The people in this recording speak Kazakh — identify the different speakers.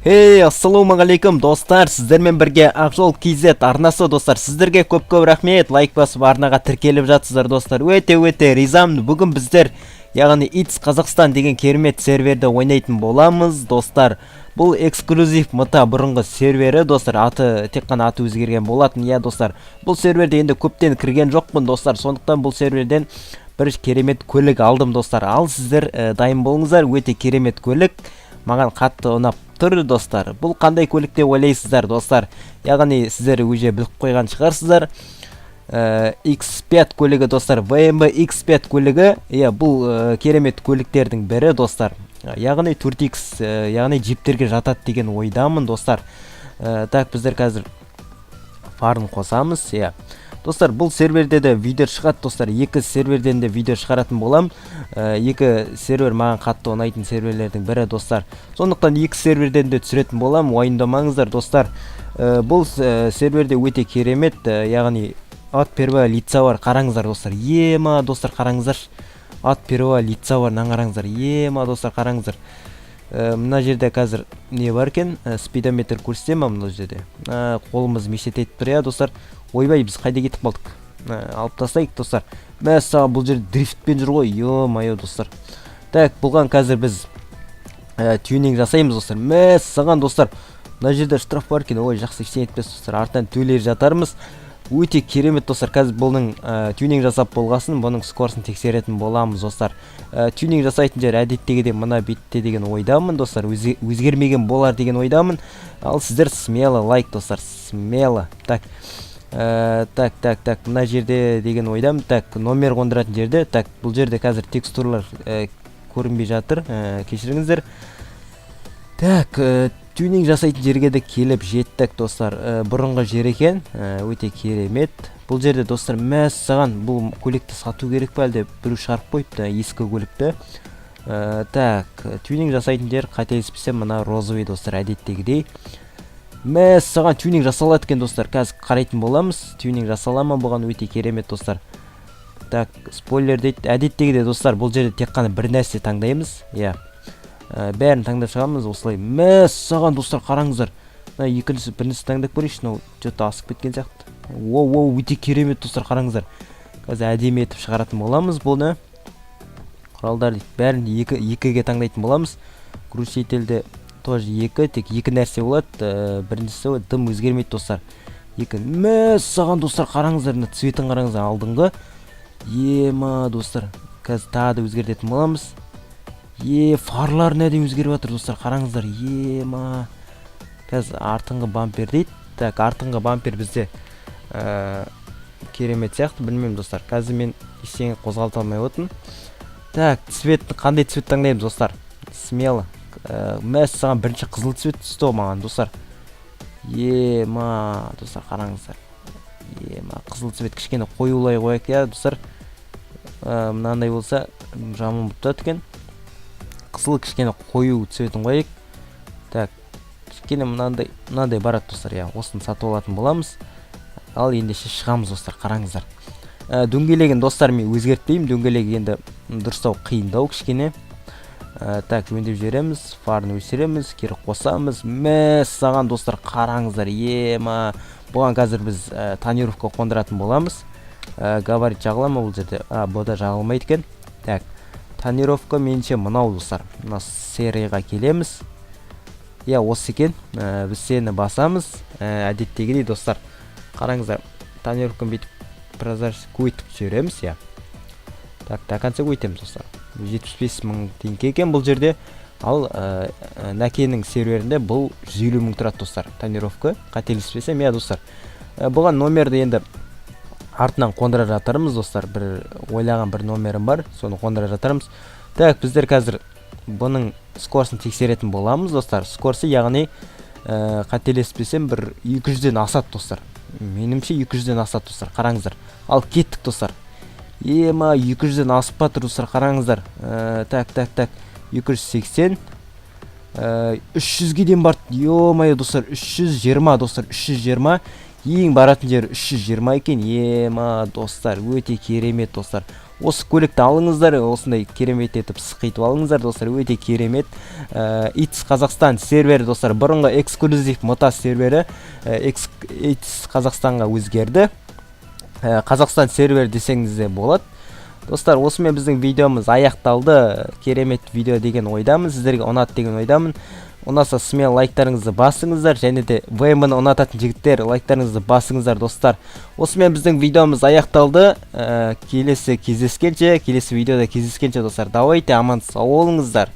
Speaker 1: Хей, ассалаумағалейкум, достар! Сіздермен бірге Ақжол KZ арнасы, достар. Сіздерге көп-көп рахмет, лайк басып, арнаға тіркеліп жатсыздар, достар. Өте-өте ризамын. Бүгін біздер, яғни It's Қазақстан деген керемет серверде ойнайтын боламыз, достар. Бұл эксклюзив МТА бұрынғы сервері, достар, аты тек қана аты өзгерген болатын, иә, достар. Бұл серверде енді көптен кірген жоқпын, достар. Сондықтан бұл серверден бір керемет көлік алдым, достар. Ал сіздер дайын болыңыздар, өте керемет көлік. Маған қатты ұнап тұр, достар. Бұл қандай көлік деп ойлайсыздар, достар? Яғни сіздер уже біліп қойған шығарсыздар. X5 көлігі, достар, BMW X5 көлігі. Иә, бұл керемет көліктердің бірі, достар. Яғни 4X, яғни джиптерге жатады деген ойдамын, достар. Так, біздер қазір фарын қосамыз, иә. Достар, бұл серверде де видео шығады, достар. Екі серверден де видео шығаратын болам. Екі сервер маған қатты ұнайтын серверлердің бірі, достар. Сондықтан екі серверден де түсіретін болам, уайымдамаңыздар, достар. Бұл серверде өте керемет, яғни от первого лица бар, қараңыздар, достар. Ема, достар, қараңыздаршы. От первого лица бар, мынаны қараңыздар. Ема, достар, қараңыздар. Мына жерде қазір не бар екен? Спидометр көрсете ма мына жерде? Қолымыз мешать етіп тұр, иә, достар. Ойбай, біз қайда кетіп қалдық? Алып тастайық, достар. Мәссаған, бұл жерде дрифтпен жүр ғой, ё-моё, достар. Так, бұған қазір біз тюнинг жасаймыз, достар. Мәссаған, достар. Мына жерде штраф бар екен. Ой, жақсы, ештеңе етпес, достар. Артынан төлей жатармыз. Өте керемет, достар. Қазір бұның тюнинг жасап болғасын, бұның скоростын тексеретін боламыз, достар. Тюнинг жасайтын жер әдеттегідей мына бетте деген ойдамын, достар. Өзгермеген болар деген ойдамын. Ал сіздер смело лайк, достар, смело. Так. Так, так, так, мына жерде деген ойдамын. Так, номер қондыратын жерде. Так, бұл жерде қазір текстуралар көрінбей жатыр. Кешіріңіздер. Так, тюнинг жасайтын жерге де келіп жеттік, достар. Бұрынғы жер екен. Өте керемет. Бұл жерде, достар, мәссаған, бұл көлікті сату керек па, әлде біреу шығарып қойыпты ескі көлікті. Так, тюнинг жасайтын жер, қателеспесем, мына розовый, достар, әдеттегідей. Мәссаған, тюнинг жасалады екен, достар. Қазір қарайтын боламыз. Тюнинг жасала ма бұған? Өте керемет, достар. Так, спойлер дейді. Әдеттегідей, достар, бұл жерде тек қана бір нәрсе таңдаймыз. Иә. Бәрін таңдап шығамыз осылай. Мәссаған, достар, қараңыздар. Мына екіншісі, біріншісі таңдап көрейікші, мынау что-то асып кеткен сияқты. Воу, воу, өте керемет, достар, қараңыздар. Қазір әдемі етіп шығаратын боламыз бұны. Құралдар дейді, бәрін екі екіге таңдайтын боламыз. Глушительде тоже екі, тек екі нәрсе болады. Біріншісі дым өзгермейді, достар. Екі. Мәссаған, достар, қараңыздар, мына цветін қараңыздар алдыңғы. Ема, достар, қазір тағы да өзгертетін боламыз. Е, фарлар әдемі өзгеріп жатыр, достар, қараңыздар. Ема. Қазір артыңғы бампер дейді. Так, артыңғы бампер бізде керемет сияқты, білмеймін, достар. Қазір мен ештеңе қозғалта алмай отырмын. Так, цвет, қандай цвет таңдаймыз, достар? Смело. Мәссаған, бірінші қызыл цвет түсті ғой маған, достар. Ема, достар, қараңыздар. Ема, қызыл цвет кішкене қоюлай қояйық, иә, достар. Мынандай болса жаман болып тұрады екен. Қызыл кішкене қою цветін қояйық. Так, кішкене мынандай, мынандай барады, достар, иә, осыны сатып алатын боламыз. Ал ендеше шығамыз, достар, қараңыздар. Дөңгелегін, достар, мен өзгертпеймін. Дөңгелегі енді дұрыстау қиындау кішкене. Так, жөндеп жібереміз, фарын өшіреміз, кері қосамыз. Мәссаған, достар, қараңыздар. Ема, бұған қазір біз тонировка қондыратын боламыз. Габарит жағыла ма бұл жерде? А, бұл да жағылмайды екен. Так, тонировка меніңше мынау, достар. Мына серыйға келеміз, иә, осы екен. Біз сені басамыз. Әдеттегідей, достар, қараңыздар, тонировканы бүйтіп прозрачный көбейтіп жібереміз, иә. Так, до конца көбейтеміз, достар. 75 000 теңге екен бұл жерде. Ал Нәкенің серверінде бұл 150 000 тұрады, достар, тонировка, қателеспесем, иә, достар. Бұған номерді енді артынан қондыра жатармыз, достар. Бір ойлаған бір номерім бар, соны қондыра жатармыз. Так, біздер қазір бұның скоростын тексеретін боламыз, достар. Скоросты, яғни қателеспесем, бір 200-ден асады, достар. Меніңше, 200-ден асады, достар, қараңыздар. Ал кеттік, достар. Ема, 200-ден асып жатыр, достар, қараңыздар. Так, так, так, 280, 300-ге дейін барды. Ё-моё, достар, 320, достар, 320. Ең баратын жері 320 екен. Ема, достар, өте керемет, достар. Осы көлікті алыңыздар, осындай керемет етіп сықитып алыңыздар, достар, өте керемет. Итс Қазақстан сервері, достар, бұрынғы эксклюзив мта сервері Итс Қазақстанға өзгерді. Қазақстан сервер десеңіз де болады. Достар, осымен біздің видеомыз аяқталды. Керемет видео деген ойдамын, сіздерге ұнады деген ойдамын. Ұнаса, смело лайктарыңызды басыңыздар және де ВМ-ны ұнататын жігіттер, лайктарыңызды басыңыздар. Достар, осымен біздің видеомыз аяқталды. Келесі кездескенше, келесі видеода кездескенше, достар, давайте, аман сау болыңыздар.